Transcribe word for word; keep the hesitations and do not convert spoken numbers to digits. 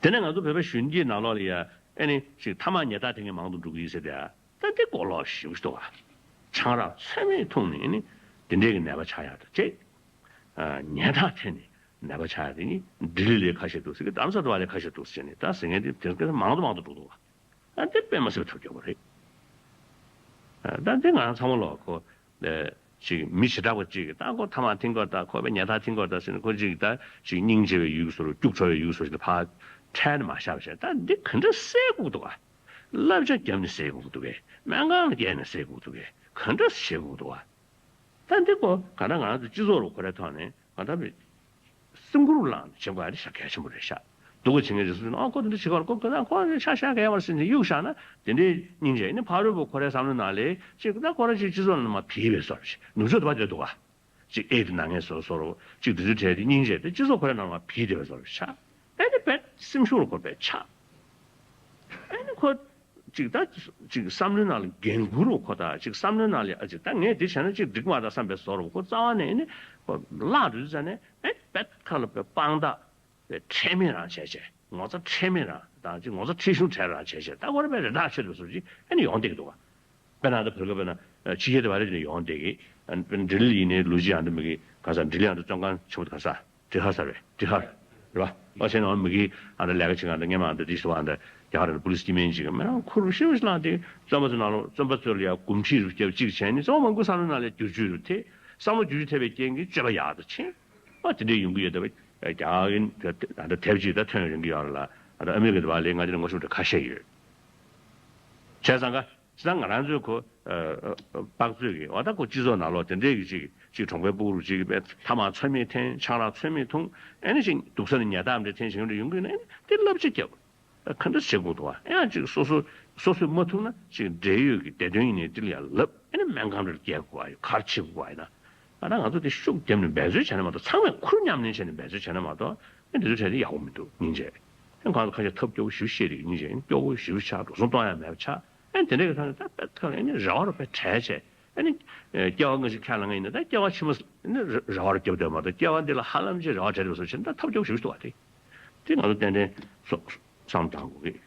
དེ་ནས་ང་ཚོ་བོད་པའི་གཞོན་སྐྱེས་ནང་ལོགས་ལ་ཡ་ཨེ་ནི་ཅིག་ཐ་མག་ཉལ་ཐ་འཐེན་མཁན་མང་དུ་འགྲོ་གི་ཡིན་ཟེར་ཏེ། ད་འདི་གོ་ལོག་ཞེ་པོ་ཞིག་འདུག་ག་ཆང་རག་ཚད་མེད་འཐུང་ནས་ནི་འདི་འདྲའི་གི་ནད་པ་ཆགས་ཡག་དང་བཅས། ཉལ་ཐ་འཐེན་ནས་ནད་པ་ཆགས་ཡག་དེ་ནི་ལྡི་ལི་ལ་ཁ་ཤས་འདུག་ཟེར་གི་རྡ་རམ་ས་ལ་ལ་ཁ་ཤས་འདུག་ཟེར་ནས་ད་ཟེར་མཁན་དེ་དེ་མང་དུ་མང་དུ་འགྲོ་འདུག་ག་ཨ་འདི་དཔེ་མ་སྲིད་པའི་ཐབས་སྐྱོ་པོ་རེད། ད་འདི་ང་རང་ཚང་མ་ལོག་ཁོ། ཅིག་མི་བྱེ་བྲག་པ་ཅིག་གིས་ད་ཁོ་ཐ་མག་འཐེན་དགོས་ད་ཁོ་པའི་ཉལ་ཐ་འཐེན་དགོས་ད་ཟེར་ནས་ཁོ་ཅིག་ད་ཅིག་སྙིང་རྗེ་བའི་ཡུལ་སོ་རུ་སྐྱུག་བྲོ་བའི་ཡུལ་སོ་ཞིག་ལ་ཕར་ཁྲལ་ནས་མ་བཞག་པ་བྱས་ད་འདི་ག་འདྲ་སེལ་དགོས་འདུག་ག་བསླབ་བྱ་བརྒྱབ་ནས་སེལ་དགོས་འདུག་གས། སྨན་ཁང་ལ་བསྐྱལ་ནས་སེལ་དགོས་འདུག་གས། ག་འདྲ་བྱེད་དགོས་འདུག་ག་ད་འདི་ཁོ་ག་ད་ང་རང་ཚོ་སྤྱི་ཚོགས་རུ་ཁོ་རའི་ཐོག་ནས་ག་ད་བི་སེམས་ཁུར་བླངས་ནས་བྱེད་དགོས་ཡ་དེ་ཤ་གལ་ཆེན་པོ་རེད་ཤག་སྡུག་པོ་བྱེད་མཁན་རེ་ཟུང་ཨ་ཁོ་དེ་འདྲ་བྱེད་ཀྱི་ཡོད་རེད། ཁོ་ཁོ་ན་ཁོ་ཤ་ཤ་གལ་ཡོད་རེད་ཟེར་ནས་གཡུག་བཞག་ན་དེ་འདྲའི་སྙིང་རྗེ་ནི་ཕ་རོལ་པོ་ཁོ་རའི་བསམ་བློའི་ནང་ལས་ཅིག་ད་ཁོ་ར་ཅིག་སྤྱི་ཚོགས་ནང་མར་ཕྱིན་པའི་བཟོ་འདྲ་ཞིག་ནུབ་ཕྱོགས་དུ་བ་དེ་འདུག་ག་ཅིག་ཨེ་དེ་ན་ངས་བཟོ་བཟོ་རོ་ཅིག་དེ་ཚོའི་གྲས་དེ་སྙིང་རྗེ་དེ་སྤྱི་ཚོགས་ཁོ་རའི་ནང་མར་ཕྱིན་བསྡད་པའི་བཟོ་འདྲ་ཤག་ཨེ་དེ་བས་སེམས་ཤུགས་རུ་ཁོ་བས་ཆགས། ཨེ་ནི་ཁོ་ཅིག་ད་ཅིག་བསམ་བློའི་ནང་ལ་འགན་འཁུར་རོ་ཁོ་ད་ཅིག་བསམ་བློའི་ནང་ལ་ཨ་ཅིག་ད་ངས་འདི་བྱས་ན་ཅིག་འགྲིག་མ་རེད་བསམ་པའི་བཟོ་རོ་ཁོ་རྩ་བ་ནས་ཨེ་ནི་ཁོ་བརླག་འགྲོ་དུས་ཙ་ནས་ཨེ་པད་ཁ་ལ་པའི་དཔང་རྟགས་པའི་ཁྲེལ་མེད་རང་བྱས་བྱས་ངོ་ཚ་ཁྲེལ་མེད་རང་དང་ཅིག་ངོ་ཚ་ཁྲེལ་གཞུང་བྲལ་རང་བྱས་བྱས་ད་ཁོ་ར་པའི་རེ་ཐག་ཆོད་པའི་བཟོ་ཅིག་ཨེ་ནི་ཡོང་བསྡད་ཀྱི་འདུག་ག་དཔེར་ན་ད་བོད་སྐད་དཔེར་ན་ཕྱི་རྒྱལ་དུ་བ་རེ་ནས་ཡོང་བསྡད་ཀྱི་འབྲི་ལི་ཡིན་ནའི་ལུ་ཅི་ཡང་འདི་མི་གི་ག་ས་འབྲི་ལི་ཡང་འདི་བཙོན་ཁང་ཆེན་པོ་དུ་ག་ས། དྲི་ཧར་ས་རེད། དྲི་ཧར་རེད་བ། ཨོ་ཆེ་ནང་མི་གི་ཨ་འདྲ་ལས་ཀ་བྱེད་ག་འདྲ་སྔས་མ་འདྲ་དེ་སུ་བ་འདྲ་རྒྱ་གར་འདྲ་པུ་ལིས་སྐྱིད་མིན་ཅིག་མི་རང་ཁུར་ཤི་བ་ཤི་ལངས་ཏེ་བཙོན་པ་ཚོ་ནང་ལོགས་བཙོན་པ་ཚོ་ལ་ཡ་འགོ་ཁྲིད་རུ་སྐྱབས་གཅིག་བྱས་ནས་བཙོན་པ་མང་པོ་བསམ་བློ་ནང་ལ་བསྒྱུར་བཅོས་རུ་ཐེབས་བསམ་བློ་བསྒྱུར་བཅོས་ཐེབས་པའི་རྐྱེན་གྱིས་སྤྱོད་པ་ཡག་ཏུ་ཕྱིན། ཨ་དེ་འདྲའི་ཡོང་གི་ཡོད་ད་བ། རྒྱ་གར་གྱི་ཨ་འདྲ་དེབ་ཅིག་ད་ཐོན་རིང་གི་ཡོད་རེད་ལ་ཨ་འདྲ་ཨ་མི་རི་ཀ་དུ་བ་ལས་ང་ཚོ་ནས་ངོ་ཤུགས་འདྲ་ཁ་ཤས་ཡོད། བྱས་ཙང་ཀ་ད་ང་རང་ཚོའི་ཁོ་ཨ་ཨ་དཔག་ཚོད་ཀྱི་འོ་ད་ཁོ་སྤྱི་ཚོགས་ནང་ལོགས་དེ་འདྲའི་གི་ཅིག་ཅིག་གྲོང་པའི་སྤུ་གུ་རུ་ཅིག་གི་པའི་ཐ་མག་ཚོད་མེད་འཐེན་ཆང་རག་ཚོད་མེད་འཐུང་ཨེ་ནི་ཅིག་སྡུག་ས་ནས་ཉལ་ཐག་འདྲ་འཐེན་བྱེད་མཁན་འདྲ་ཡོང་གི་ཡོད་ན་ཨེ་ནི་དེ་བསླབ་བྱ་རྒྱབ་ཨ་ག་འདྲ་བྱེད་དགོས་འདུག་ཨ་ཡང་ཅིག་སོ་སོ་སོ་སོས་མ་ཐུབ་ན་ཅིག་འབྲེལ་ཡོད་ཀྱི་བདེ་དོན་ཡིན་ནའི་དེ་ལ་ཡང་ལབ་ཨེ་ནི་སྨན་ཁང་འདྲ་ལ་བསྐྱལ་དགོས་ཨ་ཡོད་ག་རེ་བྱེད་དགོས་ཨ་ཡིན་ན་ཨ་ད་ང་ཚོ་དེ་ཤུགས་བརྒྱབ་ནས་འབད་རྩོལ་བྱས་ན་མ་གཏོགས་ཚང་མས་ཁུར་མཉམ་ལེན་བྱས་ནས་འབད་རྩོལ་བྱས་ན་མ་གཏོགས་ཨེ་འདི་ཚོ་བྱས་ཏེ་ཡག་པོ་མི་འདུག་སྙིང་རྗེ། ཨེ་ཁོང་ཚོ་ཁ་ཤས་ཐབས་སྐྱོ་པོ་ཞེ་པོ་བཤད་རེད་སྙིང་རྗེ་ཨེ་སྐྱོ་པོ་ཞེ་པོ་ཆགས་འགྲོ་སོང་གཏོང་ཡ་མེད་པ་ཆགས་ཨེ་དེ་འདྲ་གི་ཐོག་ནས་ད་དཔེ་ཐག་ལ་ཨེ་ནི་རེ་བ་རུ་དཔེ་བྲལ་བྱས་ཨེ་ནི་སྐྱེ་བ་སྔ་ཕྱི་ཁས་བླངས་ཡིན་ན་ད་སྐྱེ་བ་ཕྱི་མ་ཨེ་ནི་རེ་བ་རུ་རྒྱབ་སྡོད་མ་གཏོགས་སྐྱེ་བ་འདི་ལ་ཧ་ལམ་ཅིག་རེ་བ་བྲལ་བའི་བཟོ་བྱས་ན་ད་ཐབས་སྐྱོ་པོ་ཞེ་པོ་ཞིག་འདུག་བ་དེ། དེ་ང་ཚོ་ཏན་ཏན་བསམ་བཏང་དགོས་ཀྱི།